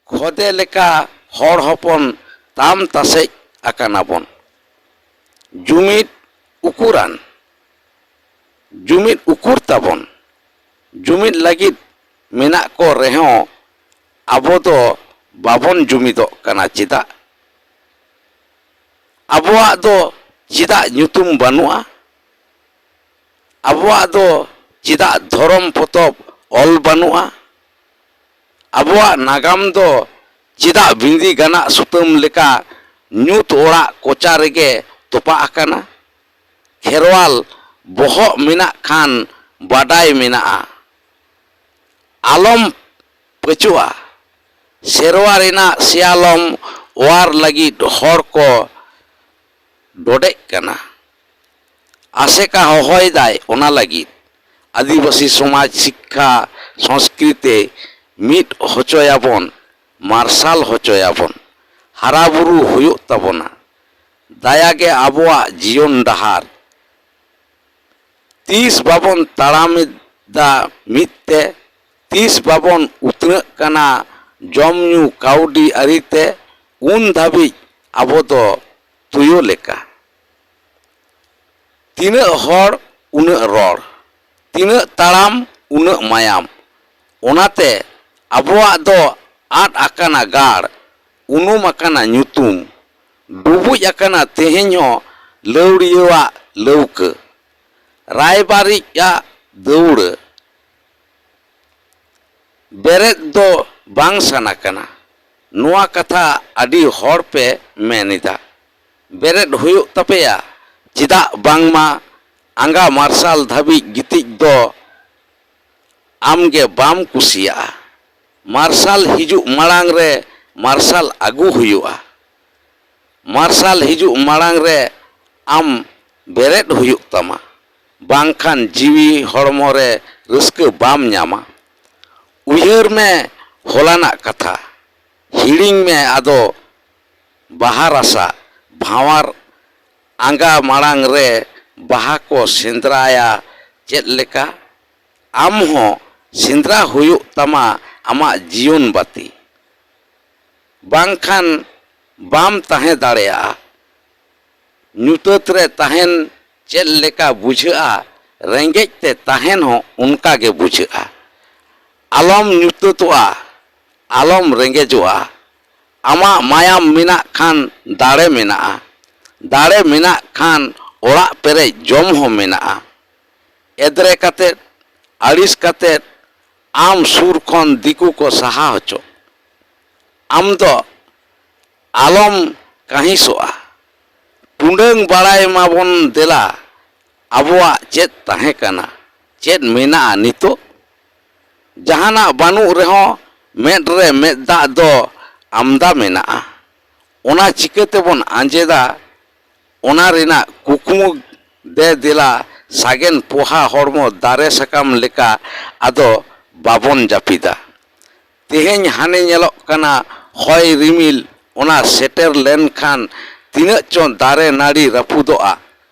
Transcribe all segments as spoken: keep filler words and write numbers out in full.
ᱠᱷᱚᱫᱮ ᱞᱮᱠᱟ ᱦᱚᱲ ᱦᱚᱯᱚᱱ ᱛᱟᱢ ᱛᱟᱥᱮᱡ ᱟᱠᱟᱱᱟ ᱵᱚᱱ᱾ ᱡᱩᱢᱤᱫ ᱩᱠᱩᱨᱟᱱ, ᱡᱩᱢᱤᱫ ᱩᱠᱩᱨ ᱛᱟᱵᱚᱱ? ᱡᱩᱢᱤᱫ ᱞᱟᱹᱜᱤᱫ ᱢᱮᱱᱟᱜ ᱠᱚ ᱨᱮᱦᱚᱸ ᱟᱵᱚ ᱫᱚ ᱵᱟᱵᱚᱱ ᱡᱩᱢᱤᱫᱚᱜ ᱠᱟᱱᱟ ᱪᱮᱫᱟᱜ? ᱟᱵᱚᱣᱟᱜ ᱫᱚ ᱪᱮᱫᱟᱜ ᱧᱩᱛᱩᱢ ᱵᱟᱹᱱᱩᱜᱼᱟ? ᱟᱵᱚᱣᱟᱜ ᱫᱚ ᱪᱮᱫᱟᱜ ᱫᱷᱚᱨᱚᱢ ᱯᱚᱛᱚᱵ ᱚᱞ ᱵᱟᱹᱱᱩᱜᱼᱟ? ᱟᱵᱚᱣᱟᱜ ᱱᱟᱜᱟᱢ ᱫᱚ ᱪᱮᱫᱟᱜ ᱵᱤᱸᱫᱤ ᱜᱟᱱᱟᱜ ᱥᱩᱛᱟᱹᱢ ᱞᱮᱠᱟ ᱧᱩᱛ ᱚᱲᱟᱜ ᱠᱚᱪᱟ ᱨᱮᱜᱮ ᱛᱚᱯᱟᱜ ᱟᱠᱟᱱᱟ? ᱠᱷᱮᱨᱣᱟᱞ ᱵᱚᱦᱚᱜ ᱢᱮᱱᱟᱜ ᱠᱷᱟᱱ ᱵᱟᱰᱟᱭ ᱢᱮᱱᱟᱜᱼᱟ᱾ ᱟᱞᱚᱢ ᱯᱟᱹᱪᱩᱜᱼᱟ᱾ ᱥᱮᱨᱣᱟ ᱨᱮᱱᱟᱜ ᱥᱮᱭᱟᱞᱚᱢ ᱚᱣᱟᱨ ᱞᱟᱹᱜᱤᱫ ᱦᱚᱲ ᱠᱚ ᱰᱚᱰᱮᱜ ᱠᱟᱱᱟ᱾ ᱟᱥᱮᱠᱟ ᱦᱚᱦᱚᱭᱮᱫᱟᱭ ᱚᱱᱟ ᱞᱟᱹᱜᱤᱫ᱾ ᱟᱹᱫᱤᱵᱟᱹᱥᱤ ᱥᱚᱢᱟᱡᱽ, ᱥᱤᱠᱠᱷᱟ, ᱥᱚᱸᱥᱠᱨᱤᱛᱤ ᱢᱤᱫ ᱦᱚᱪᱚᱭᱟᱵᱚᱱ, ᱢᱟᱨᱥᱟᱞ ᱦᱚᱪᱚᱭᱟᱵᱚᱱ, ᱦᱟᱨᱟ ᱵᱩᱨᱩ ᱦᱩᱭᱩᱜ ᱛᱟᱵᱚᱱᱟ᱾ ᱫᱟᱭᱟ ᱜᱮ ᱟᱵᱚᱣᱟᱜ ᱡᱤᱭᱚᱱ ᱰᱟᱦᱟᱨ᱾ ᱛᱤᱥ ᱵᱟᱵᱚᱱ ᱛᱟᱲᱟᱢ ᱮᱫᱟ ᱢᱤᱫ ᱛᱮ, ᱛᱤᱥ ᱵᱟᱵᱚᱱ ᱩᱛᱱᱟᱹᱜ ᱠᱟᱱᱟ ᱡᱚᱢ ᱧᱩ ᱠᱟᱹᱣᱰᱤ ᱟᱹᱨᱤ ᱛᱮ, ᱩᱱ ᱫᱷᱟᱹᱵᱤᱡ ᱟᱵᱚ ᱫᱚ ᱛᱩᱭᱩ ᱞᱮᱠᱟ᱾ ᱛᱤᱱᱟᱹᱜ ᱦᱚᱲ, ᱩᱱᱟᱹᱜ ᱨᱚᱲ᱾ ᱛᱤᱱᱟᱹᱜ ᱛᱟᱲᱟᱢ, ᱩᱱᱟᱹᱜ ᱢᱟᱭᱟᱢ᱾ ᱚᱱᱟᱛᱮ ᱟᱵᱚᱣᱟᱜ ᱫᱚ ᱟᱫ ᱟᱠᱟᱱᱟ ᱜᱟᱲ, ᱩᱱᱩᱢ ᱟᱠᱟᱱᱟ ᱧᱩᱛᱩᱢ, ᱰᱩᱵᱩᱡ ᱟᱠᱟᱱᱟ ᱛᱮᱦᱮᱧ ᱦᱚᱸ ᱞᱟᱹᱣᱲᱤᱭᱟᱹᱣᱟᱜ ᱞᱟᱹᱣᱠᱟᱹ, ᱨᱟᱭᱵᱟᱨᱤᱡᱟᱜ ᱫᱟᱹᱣᱲᱟᱹ᱾ ᱵᱮᱨᱮᱫ ᱫᱚ ᱵᱟᱝ ᱥᱟᱱᱟ ᱠᱟᱱᱟ᱾ ᱱᱚᱣᱟ ᱠᱟᱛᱷᱟ ᱟᱹᱰᱤ ᱦᱚᱲ ᱯᱮ ᱢᱮᱱ ᱮᱫᱟ᱾ ᱵᱮᱨᱮᱫ ᱦᱩᱭᱩᱜ ᱛᱟᱯᱮᱭᱟ, ᱪᱮᱫᱟᱜ ᱵᱟᱝᱢᱟ ᱟᱸᱜᱟ ᱢᱟᱨᱥᱟᱞ ᱫᱷᱟᱹᱵᱤᱡ ᱜᱤᱛᱤᱡ ᱫᱚ ᱟᱢ ᱜᱮ ᱵᱟᱢ ᱠᱩᱥᱤᱭᱟᱜᱼᱟ᱾ ᱢᱟᱨᱥᱟᱞ ᱦᱤᱡᱩᱜ ᱢᱟᱲᱟᱝ ᱨᱮ ᱢᱟᱨᱥᱟᱞ ᱟᱹᱜᱩ ᱦᱩᱭᱩᱜᱼᱟ᱾ ᱢᱟᱨᱥᱟᱞ ᱦᱤᱡᱩᱜ ᱢᱟᱲᱟᱝ ᱨᱮ ᱟᱢ ᱵᱮᱨᱮᱫ ᱦᱩᱭᱩᱜ ᱛᱟᱢᱟ, ᱵᱟᱝᱠᱷᱟᱱ ᱡᱤᱣᱤ ᱦᱚᱲᱢᱚ ᱨᱮ ᱨᱟᱹᱥᱠᱟᱹ ᱵᱟᱢ ᱧᱟᱢᱟ᱾ ᱩᱭᱦᱟᱹᱨ ᱢᱮ ᱦᱚᱞᱟᱱᱟᱜ ᱠᱟᱛᱷᱟ, ᱦᱤᱲᱤᱧ ᱢᱮ ᱟᱫᱚ ᱵᱟᱦᱟ ᱨᱟᱥᱟ᱾ ᱵᱷᱟᱶᱟᱨ ᱟᱸᱜᱟ ᱢᱟᱲᱟᱝ ᱨᱮ ᱵᱟᱦᱟ ᱠᱚ ᱥᱮᱸᱫᱽᱨᱟᱭᱟ ᱪᱮᱫ ᱞᱮᱠᱟ? ᱟᱢ ᱦᱚᱸ ᱥᱮᱸᱫᱽᱨᱟ ᱦᱩᱭᱩᱜ ᱛᱟᱢᱟ ᱟᱢᱟᱜ ᱡᱤᱭᱚᱱ ᱵᱟᱹᱛᱤ᱾ ᱵᱟᱝᱠᱷᱟᱱ ᱵᱟᱢ ᱛᱟᱦᱮᱸ ᱫᱟᱲᱮᱭᱟᱜᱼᱟ᱾ ᱧᱩᱛᱟᱹᱛ ᱨᱮ ᱛᱟᱦᱮᱱ ᱪᱮᱫ ᱞᱮᱠᱟ ᱵᱩᱡᱷᱟᱹᱜᱼᱟ, ᱨᱮᱸᱜᱮᱡ ᱛᱮ ᱛᱟᱦᱮᱱ ᱦᱚᱸ ᱚᱱᱠᱟ ᱜᱮ ᱵᱩᱡᱷᱟᱹᱜᱼᱟ᱾ ᱟᱞᱚᱢ ᱧᱩᱛᱟᱹᱛᱚᱜᱼᱟ, ᱟᱞᱚᱢ ᱨᱮᱸᱜᱮᱡᱚᱜᱼᱟ᱾ ᱟᱢᱟᱜ ᱢᱟᱭᱟᱢ ᱢᱮᱱᱟᱜ ᱠᱷᱟᱱ ᱫᱟᱲᱮ ᱢᱮᱱᱟᱜᱼᱟ, ᱫᱟᱲᱮ ᱢᱮᱱᱟᱜ ᱠᱷᱟᱱ ᱚᱲᱟᱜ ᱯᱮᱨᱮᱡ ᱡᱚᱢ ᱦᱚᱸ ᱢᱮᱱᱟᱜᱼᱟ᱾ ᱮᱫᱽᱨᱮ ᱠᱟᱛᱮᱫ, ᱟᱹᱲᱤᱥ ᱠᱟᱛᱮᱫ ᱟᱢ ᱥᱩᱨ ᱠᱷᱚᱱ ᱫᱤᱠᱩ ᱠᱚ ᱥᱟᱦᱟ ᱦᱚᱪᱚ᱾ ᱟᱢ ᱫᱚ ᱟᱞᱚᱢ ᱠᱟᱹᱦᱤᱥᱚᱜᱼᱟ᱾ ᱴᱩᱰᱟᱹᱝ ᱵᱟᱲᱟᱭ ᱢᱟᱵᱚᱱ ᱫᱮᱞᱟ, ᱟᱵᱚᱣᱟᱜ ᱪᱮᱫ ᱛᱟᱦᱮᱸ ᱠᱟᱱᱟ, ᱪᱮᱫ ᱢᱮᱱᱟᱜᱼᱟ ᱱᱤᱛᱚᱜ? ᱡᱟᱦᱟᱱᱟᱜ ᱵᱟᱹᱱᱩᱜ ᱨᱮᱦᱚᱸ ᱢᱮᱫ ᱨᱮ ᱢᱮᱫ ᱫᱟᱜ ᱫᱚ ᱟᱢᱫᱟ ᱢᱮᱱᱟᱜᱼᱟ᱾ ᱚᱱᱟ ᱪᱤᱠᱟᱹ ᱛᱮᱵᱚᱱ ᱟᱸᱡᱮᱫᱟ? ᱚᱱᱟ ᱨᱮᱱᱟᱜ ᱠᱩᱠᱢᱩ ᱫᱮ ᱫᱮᱞᱟ ᱥᱟᱜᱮᱱ ᱯᱚᱦᱟ ᱦᱚᱲᱢᱚ ᱫᱟᱨᱮ ᱥᱟᱠᱟᱢ ᱞᱮᱠᱟ ᱟᱫᱚ ᱵᱟᱵᱚᱱ ᱡᱟᱹᱯᱤᱫᱟ᱾ ᱛᱮᱦᱮᱧ ᱦᱟᱱᱮ ᱧᱮᱞᱚᱜ ᱠᱟᱱᱟ ᱦᱚᱭ ᱨᱤᱢᱤᱞ, ᱚᱱᱟ ᱥᱮᱴᱮᱨ ᱞᱮᱱᱠᱷᱟᱱ ᱛᱤᱱᱟᱹᱜ ᱪᱚ ᱫᱟᱨᱮ ᱱᱟᱹᱲᱤ ᱨᱟᱹᱯᱩᱫᱚᱜᱼᱟ,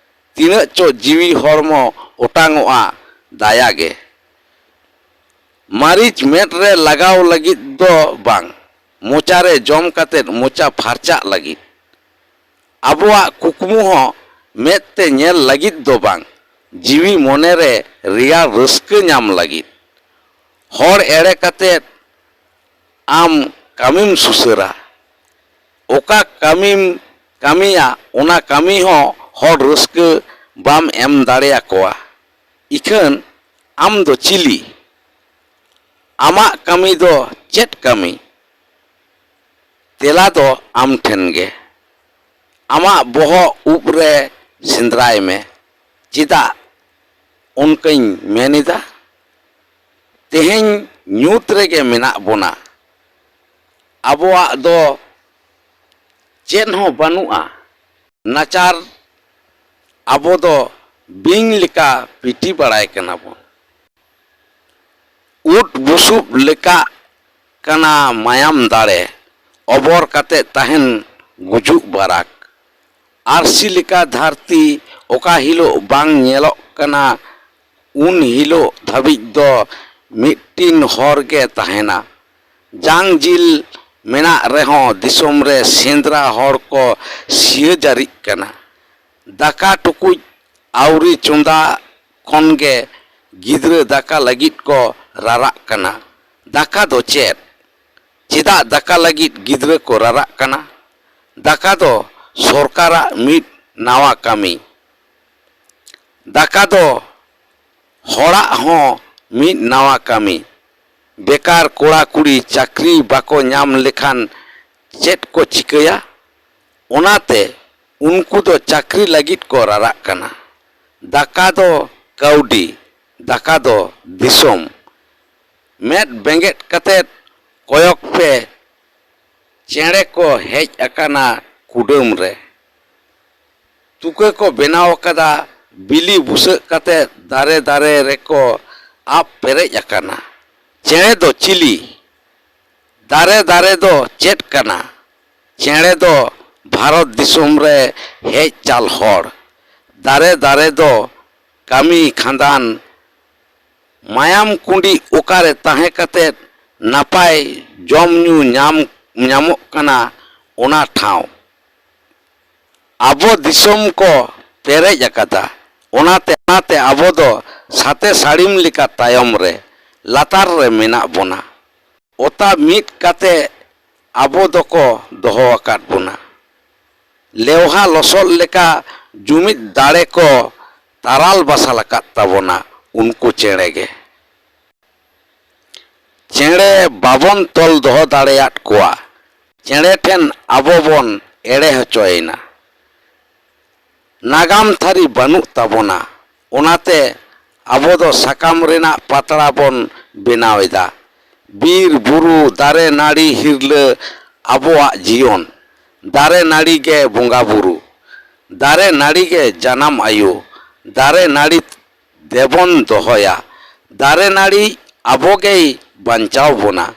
ᱛᱤᱱᱟᱹᱜ ᱪᱚ ᱡᱤᱣᱤ ᱦᱚᱲᱢᱚ ᱚᱴᱟᱝᱚᱜᱼᱟ᱾ ᱫᱟᱭᱟ ᱜᱮ ᱢᱟᱹᱨᱤᱪ ᱢᱮᱫ ᱨᱮ ᱞᱟᱜᱟᱣ ᱞᱟᱹᱜᱤᱫ ᱫᱚ ᱵᱟᱝ, ᱢᱚᱪᱟ ᱨᱮ ᱡᱚᱢ ᱠᱟᱛᱮᱫ ᱢᱚᱪᱟ ᱯᱷᱟᱨᱪᱟᱜ ᱞᱟᱹᱜᱤᱫ᱾ ᱟᱵᱚᱣᱟᱜ ᱠᱩᱠᱢᱩ ᱦᱚᱸ ᱢᱮᱫ ᱛᱮ ᱧᱮᱞ ᱞᱟᱹᱜᱤᱫ ᱫᱚ ᱵᱟᱝ, ᱡᱤᱣᱤ ᱢᱚᱱᱮ ᱨᱮ ᱨᱮᱭᱟᱲ ᱨᱟᱹᱥᱠᱟᱹ ᱧᱟᱢ ᱞᱟᱹᱜᱤᱫ᱾ ᱦᱚᱲ ᱮᱲᱮ ᱠᱟᱛᱮᱫ ᱟᱢ ᱠᱟᱹᱢᱤᱢ ᱥᱩᱥᱟᱹᱨᱟ᱾ ᱚᱠᱟ ᱠᱟᱹᱢᱤᱢ ᱠᱟᱹᱢᱤᱭᱟ, ᱚᱱᱟ ᱠᱟᱹᱢᱤ ᱦᱚᱸ ᱦᱚᱲ ᱨᱟᱹᱥᱠᱟᱹ ᱵᱟᱢ ᱮᱢ ᱫᱟᱲᱮᱭᱟᱠᱚᱣᱟ᱾ ᱤᱠᱷᱟᱹᱱ ᱟᱢ ᱫᱚ ᱪᱤᱞᱤ? ᱟᱢᱟᱜ ᱠᱟᱹᱢᱤ ᱫᱚ ᱪᱮᱫ ᱠᱟᱹᱢᱤ? ᱛᱮᱞᱟ ᱫᱚ ᱟᱢ ᱴᱷᱮᱱ ᱜᱮ᱾ ᱟᱢᱟᱜ ᱵᱚᱦᱚᱜ ᱩᱵ ᱨᱮ ᱥᱮᱸᱫᱽᱨᱟᱭ ᱢᱮ᱾ ᱪᱮᱫᱟᱜ ᱚᱱᱠᱟᱧ ᱢᱮᱱ ᱮᱫᱟ? ᱛᱮᱦᱮᱧ ᱧᱩᱛ ᱨᱮᱜᱮ ᱢᱮᱱᱟᱜ ᱵᱚᱱᱟ᱾ ᱟᱵᱚᱣᱟᱜ ᱫᱚ ᱪᱮᱫ ᱦᱚᱸ ᱵᱟᱹᱱᱩᱜᱼᱟ᱾ ᱱᱟᱪᱟᱨ ᱟᱵᱚ ᱫᱚ ᱵᱤᱧ ᱞᱮᱠᱟ ᱯᱤᱴᱤ ᱵᱟᱲᱟᱭ ᱠᱟᱱᱟ ᱵᱚᱱ᱾ ᱩᱫ ᱵᱩᱥᱩᱵ ᱞᱮᱠᱟᱜ ᱠᱟᱱᱟ ᱢᱟᱭᱟᱢ ᱫᱟᱲᱮ, ᱚᱵᱚᱨ ᱠᱟᱛᱮ ᱛᱟᱦᱮᱱ ᱜᱩᱡᱩᱜ ᱵᱟᱨᱟᱠ᱾ ᱟᱨᱥᱤ ᱞᱮᱠᱟ ᱫᱷᱟᱹᱨᱛᱤ ᱚᱠᱟ ᱦᱤᱞᱳᱜ ᱵᱟᱝ ᱧᱮᱞᱚᱜ ᱠᱟᱱᱟ, ᱩᱱ ᱦᱤᱞᱳᱜ ᱫᱷᱟᱹᱵᱤᱡ ᱫᱚ ᱢᱤᱫᱴᱤᱱ ᱦᱚᱨ ᱜᱮ ᱛᱟᱦᱮᱱᱟ᱾ ᱡᱟᱝ ᱡᱤᱞ ᱢᱮᱱᱟᱜ ᱨᱮᱦᱚᱸ ᱫᱤᱥᱚᱢ ᱨᱮ ᱥᱮᱸᱫᱽᱨᱟ ᱦᱚᱲ ᱠᱚ ᱥᱤᱭᱟᱹᱡᱟᱹᱨᱤᱜ ᱠᱟᱱᱟ᱾ ᱫᱟᱠᱟ ᱴᱩᱠᱩᱡ ᱟᱹᱣᱨᱤ ᱪᱚᱸᱫᱟ ᱠᱷᱚᱱ ᱜᱮ ᱜᱤᱫᱽᱨᱟᱹ ᱫᱟᱠᱟ ᱞᱟᱹᱜᱤᱫ ᱠᱚ ᱨᱟᱨᱟᱜ ᱠᱟᱱᱟ᱾ ᱫᱟᱠᱟ ᱫᱚ ᱪᱮᱫ? ᱪᱮᱫᱟᱜ ᱫᱟᱠᱟ ᱞᱟᱹᱜᱤᱫ ᱜᱤᱫᱽᱨᱟᱹ ᱠᱚ ᱨᱟᱨᱟᱜ ᱠᱟᱱᱟ? ᱫᱟᱠᱟ ᱫᱚ ᱥᱚᱨᱠᱟᱨᱟᱜ ᱢᱤᱫ ᱱᱟᱣᱟ ᱠᱟᱹᱢᱤ᱾ ᱫᱟᱠᱟ ᱫᱚ ᱦᱚᱲᱟᱜ ᱦᱚᱸ ᱢᱤᱫ ᱱᱟᱣᱟ ᱠᱟᱹᱢᱤ᱾ ᱵᱮᱠᱟᱨ ᱠᱚᱲᱟ ᱠᱩᱲᱤ ᱪᱟᱹᱠᱨᱤ ᱵᱟᱠᱚ ᱧᱟᱢ ᱞᱮᱠᱷᱟᱱ ᱪᱮᱫ ᱠᱚ ᱪᱤᱠᱟᱹᱭᱟ? ᱚᱱᱟᱛᱮ ᱩᱱᱠᱩ ᱫᱚ ᱪᱟᱹᱠᱨᱤ ᱞᱟᱹᱜᱤᱫ ᱠᱚ ᱨᱟᱨᱟᱜ ᱠᱟᱱᱟ᱾ ᱫᱟᱠᱟ ᱫᱚ ᱠᱟᱹᱣᱰᱤ, ᱫᱟᱠᱟ ᱫᱚ ᱫᱤᱥᱚᱢ᱾ ᱢᱮᱫ ᱵᱮᱸᱜᱮᱫ ᱠᱟᱛᱮᱫ ᱠᱚᱭᱚᱜ ᱯᱮ, ᱪᱮᱬᱮ ᱠᱚ ᱦᱮᱡ ᱟᱠᱟᱱᱟ ᱠᱩᱰᱟᱹᱢ ᱨᱮ᱾ ᱛᱩᱠᱟᱹ ᱠᱚ ᱵᱮᱱᱟᱣ ᱟᱠᱟᱫᱟ, ᱵᱤᱞᱤ ᱵᱩᱥᱟᱹᱜ ᱠᱟᱛᱮ ᱫᱟᱨᱮ ᱫᱟᱨᱮ ᱨᱮᱠᱚ ᱟᱵ ᱯᱮᱨᱮᱡ ᱟᱠᱟᱱᱟ᱾ ᱪᱮᱬᱮ ᱫᱚ ᱪᱤᱞᱤ? ᱫᱟᱨᱮ ᱫᱟᱨᱮ ᱫᱚ ᱪᱮᱫ ᱠᱟᱱᱟ? ᱪᱮᱬᱮ ᱫᱚ ᱵᱷᱟᱨᱚᱛ ᱫᱤᱥᱚᱢ ᱨᱮ ᱦᱮᱡ ᱪᱟᱞ ᱦᱚᱲ᱾ ᱫᱟᱨᱮ ᱫᱟᱨᱮ ᱫᱚ ᱠᱟᱹᱢᱤ ᱠᱷᱟᱸᱫᱟᱱ, ᱢᱟᱭᱟᱢ ᱠᱩᱸᱰᱤ ᱚᱠᱟᱨᱮ ᱛᱟᱦᱮᱸ ᱠᱟᱛᱮ ᱱᱟᱯᱟᱭ ᱡᱚᱢ ᱧᱩ ᱧᱟᱢ, ᱧᱟᱢᱚᱜ ᱠᱟᱱᱟ, ᱚᱱᱟ ᱴᱷᱟᱶ᱾ ᱟᱵᱚ ᱫᱤᱥᱚᱢ ᱠᱚ ᱯᱮᱨᱮᱡ ᱟᱠᱟᱫᱟ, ᱚᱱᱟᱛᱮ, ᱚᱱᱟᱛᱮ ᱟᱵᱚ ᱫᱚ ᱥᱟᱛᱮ ᱥᱟᱹᱲᱤᱢ ᱞᱮᱠᱟ ᱛᱟᱭᱚᱢ ᱨᱮ, ᱞᱟᱛᱟᱨ ᱨᱮ ᱢᱮᱱᱟᱜ ᱵᱚᱱᱟ᱾ ᱚᱛᱟ ᱢᱤᱫ ᱠᱟᱛᱮ ᱟᱵᱚ ᱫᱚᱠᱚ ᱫᱚᱦᱚ ᱟᱠᱟᱫ ᱵᱚᱱᱟ᱾ ᱞᱮᱣᱦᱟ ᱞᱚᱥᱚᱫ ᱞᱮᱠᱟ ᱡᱩᱢᱤᱫ ᱫᱟᱲᱮ ᱠᱚ ᱛᱟᱨᱟᱞ ᱵᱟᱥᱟᱞ ᱟᱠᱟᱫ ᱛᱟᱵᱚᱱᱟ ᱩᱱᱠᱩ ᱪᱮᱬᱮ ᱜᱮ᱾ ᱪᱮᱬᱮ ᱵᱟᱵᱚᱱ ᱛᱚᱞ ᱫᱚᱦᱚ ᱫᱟᱲᱮᱭᱟᱫ ᱠᱚᱣᱟ᱾ ᱪᱮᱬᱮ ᱴᱷᱮᱱ ᱟᱵᱚ ᱵᱚᱱ ᱮᱲᱮ ᱦᱚᱪᱚᱭᱮᱱᱟ᱾ ᱱᱟᱜᱟᱢ ᱛᱷᱟᱹᱨᱤ ᱵᱟᱹᱱᱩᱜ ᱛᱟᱵᱚᱱᱟ, ᱚᱱᱟᱛᱮ ᱟᱵᱚ ᱫᱚ ᱥᱟᱠᱟᱢ ᱨᱮᱱᱟᱜ ᱯᱟᱛᱲᱟ ᱵᱚᱱ ᱵᱮᱱᱟᱣ ᱮᱫᱟ᱾ ᱵᱤᱨ ᱵᱩᱨᱩ, ᱫᱟᱨᱮ ᱱᱟᱹᱲᱤ, ᱦᱤᱨᱞᱟᱹ ᱟᱵᱚᱣᱟᱜ ᱡᱤᱭᱚᱱ᱾ ᱫᱟᱨᱮ ᱱᱟᱹᱲᱤ ᱜᱮ ᱵᱚᱸᱜᱟ ᱵᱩᱨᱩ, ᱫᱟᱨᱮ ᱱᱟᱹᱲᱤ ᱜᱮ ᱡᱟᱱᱟᱢ ᱟᱭᱳ, ᱫᱟᱨᱮ ᱱᱟᱹᱲᱤ ᱫᱮᱵᱚᱱ ᱫᱚᱦᱚᱭᱟ᱾ ᱫᱟᱨᱮ ᱱᱟᱹᱲᱤ ᱟᱵᱚ ᱜᱮᱭ ᱵᱟᱧᱪᱟᱣ ᱵᱚᱱᱟ᱾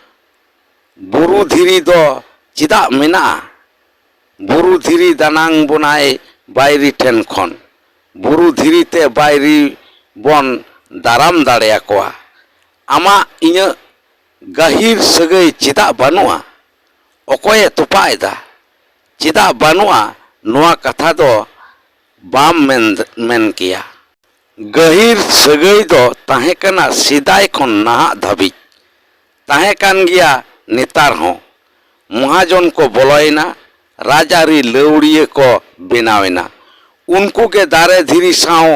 ᱵᱩᱨᱩ ᱫᱷᱤᱨᱤ ᱫᱚ ᱪᱮᱫᱟᱜ ᱢᱮᱱᱟᱜᱼᱟ? ᱵᱩᱨᱩ ᱫᱷᱤᱨᱤ ᱫᱟᱱᱟᱝ ᱵᱚᱱᱟᱭ ᱵᱟᱹᱭᱨᱤ ᱴᱷᱮᱱ ᱠᱷᱚᱱ᱾ ᱵᱩᱨᱩ ᱫᱷᱤᱨᱤ ᱛᱮ ᱵᱟᱹᱭᱨᱤ ᱵᱚᱱ ᱫᱟᱨᱟᱢ ᱫᱟᱲᱮᱭᱟᱠᱚᱣᱟ᱾ ᱟᱢᱟᱜ ᱤᱧᱟᱹᱜ ᱜᱟᱹᱦᱤᱨ ᱥᱟᱹᱜᱟᱹᱭ ᱪᱮᱫᱟᱜ ᱵᱟᱹᱱᱩᱜᱼᱟ? ᱚᱠᱚᱭᱮ ᱛᱚᱯᱟᱜ ᱮᱫᱟ? ᱪᱮᱫᱟᱜ ᱵᱟᱹᱱᱩᱜᱼᱟ, ᱱᱚᱣᱟ ᱠᱟᱛᱷᱟ ᱫᱚ ᱵᱟᱢ ᱢᱮᱱ, ᱢᱮᱱ ᱠᱮᱭᱟ᱾ ᱜᱟᱹᱦᱤᱨ ᱥᱟᱹᱜᱟᱹᱭ ᱫᱚ ᱛᱟᱦᱮᱸ ᱠᱟᱱᱟ ᱥᱮᱫᱟᱭ ᱠᱷᱚᱱ ᱱᱟᱦᱟᱜ ᱫᱷᱟᱹᱵᱤᱡ, ᱛᱟᱦᱮᱸ ᱠᱟᱱ ᱜᱮᱭᱟ ᱱᱮᱛᱟᱨ ᱦᱚᱸ᱾ ᱢᱚᱦᱟᱡᱚᱱ ᱠᱚ ᱵᱚᱞᱚᱭᱮᱱᱟ, ᱨᱟᱡᱽᱟᱹᱨᱤ ᱞᱟᱹᱣᱲᱤᱭᱟᱹ ᱠᱚ ᱵᱮᱱᱟᱣᱮᱱᱟ᱾ ᱩᱱᱠᱩ ᱜᱮ ᱫᱟᱨᱮ ᱫᱷᱤᱨᱤ ᱥᱟᱶ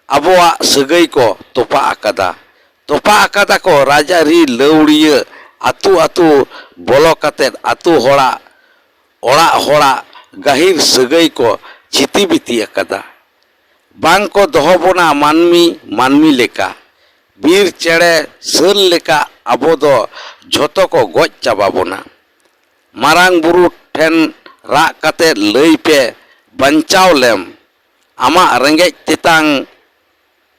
ᱟᱵᱚᱣᱟᱜ ᱥᱟᱹᱜᱟᱹᱭ ᱠᱚ ᱛᱚᱯᱟᱜ ᱟᱠᱟᱫᱟ᱾ ᱛᱚᱯᱟᱜ ᱟᱠᱟᱫᱟ ᱠᱚ ᱨᱟᱡᱽᱟᱹᱨᱤ ᱞᱟᱹᱣᱲᱤᱭᱟᱹ ᱟᱹᱛᱩ ᱟᱹᱛᱩ ᱵᱚᱞᱚ ᱠᱟᱛᱮᱫ ᱟᱹᱛᱩ ᱦᱚᱲᱟᱜ, ᱚᱲᱟᱜ ᱦᱚᱲᱟᱜ ᱜᱟᱹᱦᱤᱨ ᱥᱟᱹᱜᱟᱹᱭ ᱠᱚ ᱪᱷᱤᱛᱤ ᱵᱤᱛᱤ ᱟᱠᱟᱫᱟ᱾ ᱵᱟᱝ ᱠᱚ ᱫᱚᱦᱚ ᱵᱚᱱᱟ ᱢᱟᱹᱱᱢᱤ, ᱢᱟᱹᱱᱢᱤ ᱞᱮᱠᱟ᱾ ᱵᱤᱨ ᱪᱮᱬᱮ ᱥᱟᱹᱞ ᱞᱮᱠᱟ ᱟᱵᱚ ᱫᱚ ᱡᱷᱚᱛᱚ ᱠᱚ ᱜᱚᱡ ᱪᱟᱵᱟ ᱵᱚᱱᱟ᱾ ᱢᱟᱨᱟᱝ ᱵᱩᱨᱩ ᱴᱷᱮᱱ ᱨᱟᱜ ᱠᱟᱛᱮ ᱞᱟᱹᱭ ᱯᱮ, ᱵᱟᱧᱪᱟᱣ ᱞᱮᱢ, ᱟᱢᱟᱜ ᱨᱮᱸᱜᱮᱡ ᱛᱮᱛᱟᱝ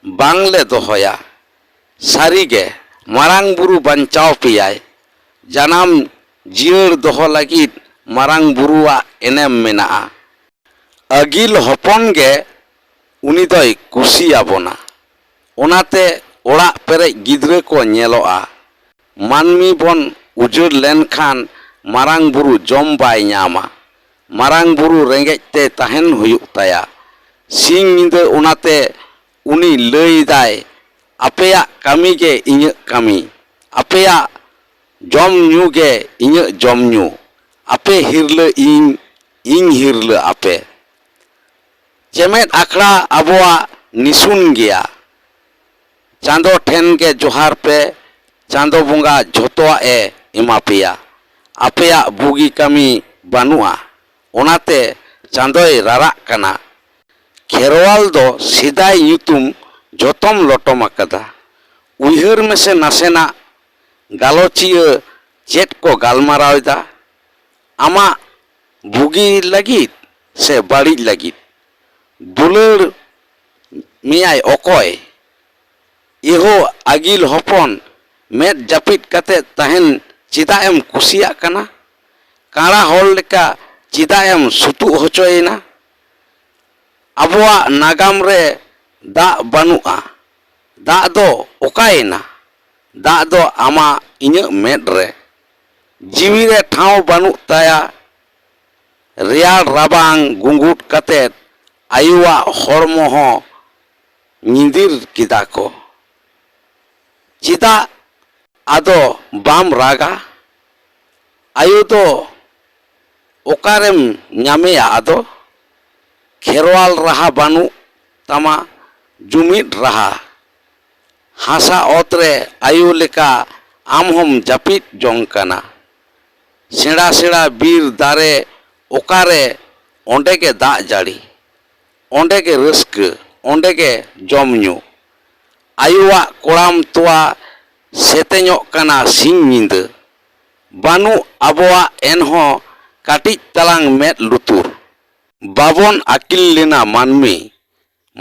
ᱵᱟᱝ ᱞᱮ ᱫᱚᱦᱚᱭᱟ᱾ ᱥᱟᱹᱨᱤ ᱜᱮ, ᱢᱟᱨᱟᱝ ᱵᱩᱨᱩ ᱵᱟᱧᱪᱟᱣ ᱯᱮᱭᱟᱭ᱾ ᱡᱟᱱᱟᱢ ᱡᱤᱭᱟᱹᱲ ᱫᱚᱦᱚ ᱞᱟᱹᱜᱤᱫ ᱢᱟᱨᱟᱝ ᱵᱩᱨᱩᱣᱟᱜ ᱮᱱᱮᱢ ᱢᱮᱱᱟᱜᱼᱟ᱾ ᱟᱹᱜᱤᱞ ᱦᱚᱯᱚᱱ ᱜᱮ ᱩᱱᱤ ᱫᱚᱭ ᱠᱩᱥᱤᱭᱟᱵᱚᱱᱟ᱾ ᱚᱱᱟᱛᱮ ᱚᱲᱟᱜ ᱯᱮᱨᱮᱡ ᱜᱤᱫᱽᱨᱟᱹ ᱠᱚ ᱧᱮᱞᱚᱜᱼᱟ᱾ ᱢᱟᱹᱱᱢᱤ ᱵᱚᱱ ᱩᱡᱟᱹᱲ ᱞᱮᱱᱠᱷᱟᱱ ᱢᱟᱨᱟᱝ ᱵᱩᱨᱩ ᱡᱚᱢ ᱵᱟᱭ ᱧᱟᱢᱟ᱾ ᱢᱟᱨᱟᱝ ᱵᱩᱨᱩ ᱨᱮᱸᱜᱮᱡ ᱛᱮ ᱛᱟᱦᱮᱱ ᱦᱩᱭᱩᱜ ᱛᱟᱭᱟ᱾ ᱥᱤᱧ ᱧᱤᱫᱟᱹ ᱚᱱᱟᱛᱮ ᱩᱱᱤ ᱞᱟᱹᱭᱫᱟᱭ, ᱟᱯᱮᱭᱟᱜ ᱠᱟᱹᱢᱤ ᱜᱮ ᱤᱧᱟᱹᱜ ᱠᱟᱹᱢᱤ, ᱟᱯᱮᱭᱟᱜ ᱡᱚᱢ ᱧᱩ ᱜᱮ ᱤᱧᱟᱹᱜ ᱡᱚᱢ ᱧᱩ, ᱟᱯᱮ ᱦᱤᱨᱞᱟᱹ ᱤᱧ, ᱤᱧ ᱦᱤᱨᱞᱟᱹ ᱟᱯᱮ᱾ ᱪᱮᱢᱮᱫ ᱟᱠᱷᱲᱟ ᱟᱵᱚᱣᱟᱜ ᱱᱤᱥᱩᱱ ᱜᱮᱭᱟ᱾ ᱪᱟᱸᱫᱚ ᱴᱷᱮᱱ ᱜᱮ ᱡᱚᱦᱟᱨ ᱯᱮ, ᱪᱟᱸᱫᱚ ᱵᱚᱸᱜᱟ ᱡᱷᱚᱛᱚᱣᱟᱜ ᱮ ᱮᱢᱟ ᱯᱮᱭᱟ᱾ ᱟᱯᱮᱭᱟᱜ ᱵᱩᱜᱤ ᱠᱟᱹᱢᱤ ᱵᱟᱹᱱᱩᱜᱼᱟ, ᱚᱱᱟᱛᱮ ᱪᱟᱸᱫᱚᱭ ᱨᱟᱨᱟᱜ ᱠᱟᱱᱟ᱾ ᱠᱷᱮᱨᱣᱟᱞ ᱫᱚ ᱥᱮᱫᱟᱭ ᱧᱩᱛᱩᱢ ᱡᱷᱚᱛᱚᱢ ᱞᱚᱴᱚᱢ ᱟᱠᱟᱫᱟ᱾ ᱩᱭᱦᱟᱹᱨ ᱢᱮᱥᱮ ᱱᱟᱥᱮᱱᱟᱜ, ᱜᱟᱞᱚᱪᱤᱭᱟᱹ ᱪᱮᱫ ᱠᱚ ᱜᱟᱞᱢᱟᱨᱟᱣ ᱮᱫᱟ? ᱟᱢᱟᱜ ᱵᱩᱜᱤ ᱞᱟᱹᱜᱤᱫ ᱥᱮ ᱵᱟᱹᱲᱤᱡ ᱞᱟᱹᱜᱤᱫ? ᱫᱩᱞᱟᱹᱲ ᱢᱮᱭᱟᱭ ᱚᱠᱚᱭ? ᱮᱦᱳ ᱟᱹᱜᱤᱞ ᱦᱚᱯᱚᱱ, ᱢᱮᱫ ᱡᱟᱹᱯᱤᱫ ᱠᱟᱛᱮ ᱛᱟᱦᱮᱱ ᱪᱮᱫᱟᱜ ᱮᱢ ᱠᱩᱥᱤᱭᱟᱜ ᱠᱟᱱᱟ? ᱠᱟᱬᱟ ᱦᱚᱲ ᱞᱮᱠᱟ ᱪᱮᱫᱟᱜ ᱮᱢ ᱥᱩᱛᱩᱜ ᱦᱚᱪᱚᱭᱮᱱᱟ? ᱟᱵᱚᱣᱟᱜ ᱱᱟᱜᱟᱢ ᱨᱮ ᱫᱟᱜ ᱵᱟᱹᱱᱩᱜᱼᱟ᱾ ᱫᱟᱜ ᱫᱚ ᱚᱠᱟᱭᱮᱱᱟ? ᱫᱟᱜ ᱫᱚ ᱟᱢᱟᱜ ᱤᱧᱟᱹᱜ ᱢᱮᱫ ᱨᱮ᱾ ᱡᱤᱣᱤ ᱨᱮ ᱴᱷᱟᱶ ᱵᱟᱹᱱᱩᱜ ᱛᱟᱭᱟ᱾ ᱨᱮᱭᱟᱲ ᱨᱟᱵᱟᱝ ᱜᱩᱸᱜᱩᱫ ᱠᱟᱛᱮᱫ ᱟᱭᱳᱣᱟᱜ ᱦᱚᱲᱢᱚ ᱦᱚᱸ ᱧᱤᱫᱤᱨ ᱠᱮᱫᱟ ᱠᱚ᱾ ᱪᱮᱫᱟᱜ ᱟᱫᱚ ᱵᱟᱢ ᱨᱟᱜᱟ? ᱟᱭᱳ ᱫᱚ ᱚᱠᱟᱨᱮᱢ ᱧᱟᱢᱮᱭᱟ ᱟᱫᱚ? ᱠᱷᱮᱨᱣᱟᱞ ᱨᱟᱦᱟ ᱵᱟᱹᱱᱩᱜ ᱛᱟᱢᱟ, ᱡᱩᱢᱤᱫ ᱨᱟᱦᱟ᱾ ᱦᱟᱥᱟ ᱚᱛ ᱨᱮ ᱟᱭᱳ ᱞᱮᱠᱟ ᱟᱢ ᱦᱚᱸᱢ ᱡᱟᱹᱯᱤᱫ ᱡᱚᱝ ᱠᱟᱱᱟ᱾ ᱥᱮᱬᱟ ᱥᱮᱬᱟ ᱵᱤᱨ ᱫᱟᱨᱮ ᱚᱠᱟᱨᱮ, ᱚᱸᱰᱮ ᱜᱮ ᱫᱟᱜ ᱡᱟᱹᱲᱤ, ᱚᱸᱰᱮ ᱜᱮ ᱨᱟᱹᱥᱠᱟᱹ, ᱚᱸᱰᱮ ᱜᱮ ᱡᱚᱢ ᱧᱩ᱾ ᱟᱭᱳᱣᱟᱜ ᱠᱚᱲᱟᱢ ᱛᱚᱣᱟ ᱥᱮᱛᱮᱧᱚᱜ ᱠᱟᱱᱟ ᱥᱤᱧ ᱧᱤᱫᱟᱹ᱾ ᱵᱟᱹᱱᱩᱜ ᱟᱵᱚᱣᱟᱜ ᱮᱱᱦᱚᱸ ᱠᱟᱹᱴᱤᱡ ᱛᱟᱞᱟᱝ ᱢᱮᱫ ᱞᱩᱛᱩᱨ᱾ ᱵᱟᱵᱚᱱ ᱟᱹᱠᱤᱞ ᱞᱮᱱᱟ ᱢᱟᱹᱱᱢᱤ,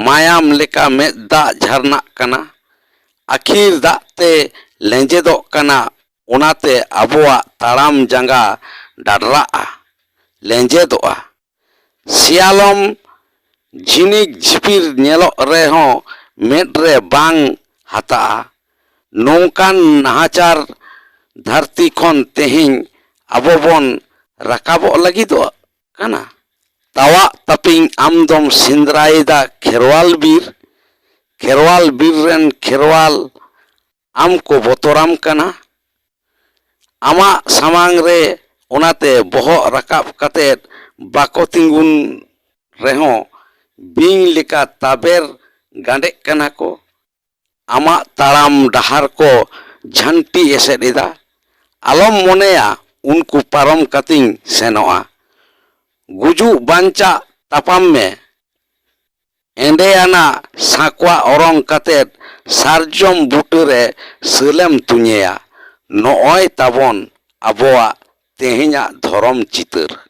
ᱢᱟᱭᱟᱢ ᱞᱮᱠᱟ ᱢᱮᱫ ᱫᱟᱜ ᱡᱷᱟᱨᱱᱟᱜ ᱠᱟᱱᱟ᱾ ᱟᱹᱠᱷᱤᱨ ᱫᱟᱜ ᱛᱮ ᱞᱮᱸᱡᱮᱫᱚᱜ ᱠᱟᱱᱟ, ᱚᱱᱟᱛᱮ ᱟᱵᱚᱣᱟᱜ ᱛᱟᱲᱟᱢ ᱡᱟᱸᱜᱟ ᱰᱟᱰᱨᱟᱜᱼᱟ, ᱞᱮᱸᱡᱮᱫᱚᱜᱼᱟ᱾ ᱥᱮᱭᱟᱞᱚᱢ ᱡᱷᱤᱱᱤᱠ ᱡᱷᱤᱯᱤᱨ ᱧᱮᱞᱚᱜ ᱨᱮᱦᱚᱸ ᱢᱮᱫ ᱨᱮ ᱵᱟᱝ ᱦᱟᱛᱟᱜᱼᱟ᱾ ᱱᱚᱝᱠᱟᱱ ᱱᱟᱦᱟᱪᱟᱨ ᱫᱷᱟᱹᱨᱛᱤ ᱠᱷᱚᱱ ᱛᱮᱦᱮᱧ ᱟᱵᱚ ᱵᱚᱱ ᱨᱟᱠᱟᱵᱚᱜ ᱞᱟᱹᱜᱤᱫᱚᱜ ᱠᱟᱱᱟ᱾ ᱛᱟᱣᱟᱜ ᱛᱟᱹᱯᱤᱧ ᱟᱢ ᱫᱚᱢ ᱥᱮᱸᱫᱽᱨᱟᱭᱮᱫᱟ ᱠᱷᱮᱨᱣᱟᱞ ᱵᱤᱨ, ᱠᱷᱮᱨᱣᱟᱞ ᱵᱤᱨ ᱨᱮᱱ ᱠᱷᱮᱨᱣᱟᱞ ᱟᱢ ᱠᱚ ᱵᱚᱛᱚᱨᱟᱢ ᱠᱟᱱᱟ᱾ ᱟᱢᱟᱜ ᱥᱟᱢᱟᱝ ᱨᱮ ᱚᱱᱟᱛᱮ ᱵᱚᱦᱚᱜ ᱨᱟᱠᱟᱵ ᱠᱟᱛᱮᱫ ᱵᱟᱠᱚ ᱛᱤᱸᱜᱩᱱ ᱨᱮᱦᱚᱸ ᱵᱤᱧ ᱞᱮᱠᱟ ᱛᱟᱵᱮᱨ ᱜᱟᱸᱰᱮᱜ ᱠᱟᱱᱟ ᱠᱚ᱾ ᱟᱢᱟᱜ ᱛᱟᱲᱟᱢ ᱰᱟᱦᱟᱨ ᱠᱚ ᱡᱷᱟᱹᱱᱴᱤ ᱮᱥᱮᱫ ᱮᱫᱟ᱾ ᱟᱞᱚᱢ ᱢᱚᱱᱮᱭᱟ ᱩᱱᱠᱩ ᱯᱟᱨᱚᱢ ᱠᱟᱛᱮᱧ ᱥᱮᱱᱚᱜᱼᱟ᱾ ᱜᱩᱡᱩᱜ ᱵᱟᱧᱪᱟᱜ ᱛᱟᱯᱟᱢ ᱢᱮ᱾ ᱮᱸᱰᱮᱭᱟᱱᱟ ᱥᱟᱸᱠᱣᱟ ᱚᱨᱚᱝ ᱠᱟᱛᱮᱫ ᱥᱟᱨᱡᱚᱢ ᱵᱩᱴᱟᱹᱨᱮ ᱥᱟᱹᱞᱮᱢ ᱛᱩᱧᱮᱭᱟ᱾ ᱱᱚᱜᱼᱚᱭ ᱛᱟᱵᱚᱱ ᱟᱵᱚᱣᱟᱜ ᱛᱮᱦᱮᱧᱟᱜ ᱫᱷᱚᱨᱚᱢ ᱪᱤᱛᱟᱹᱨ᱾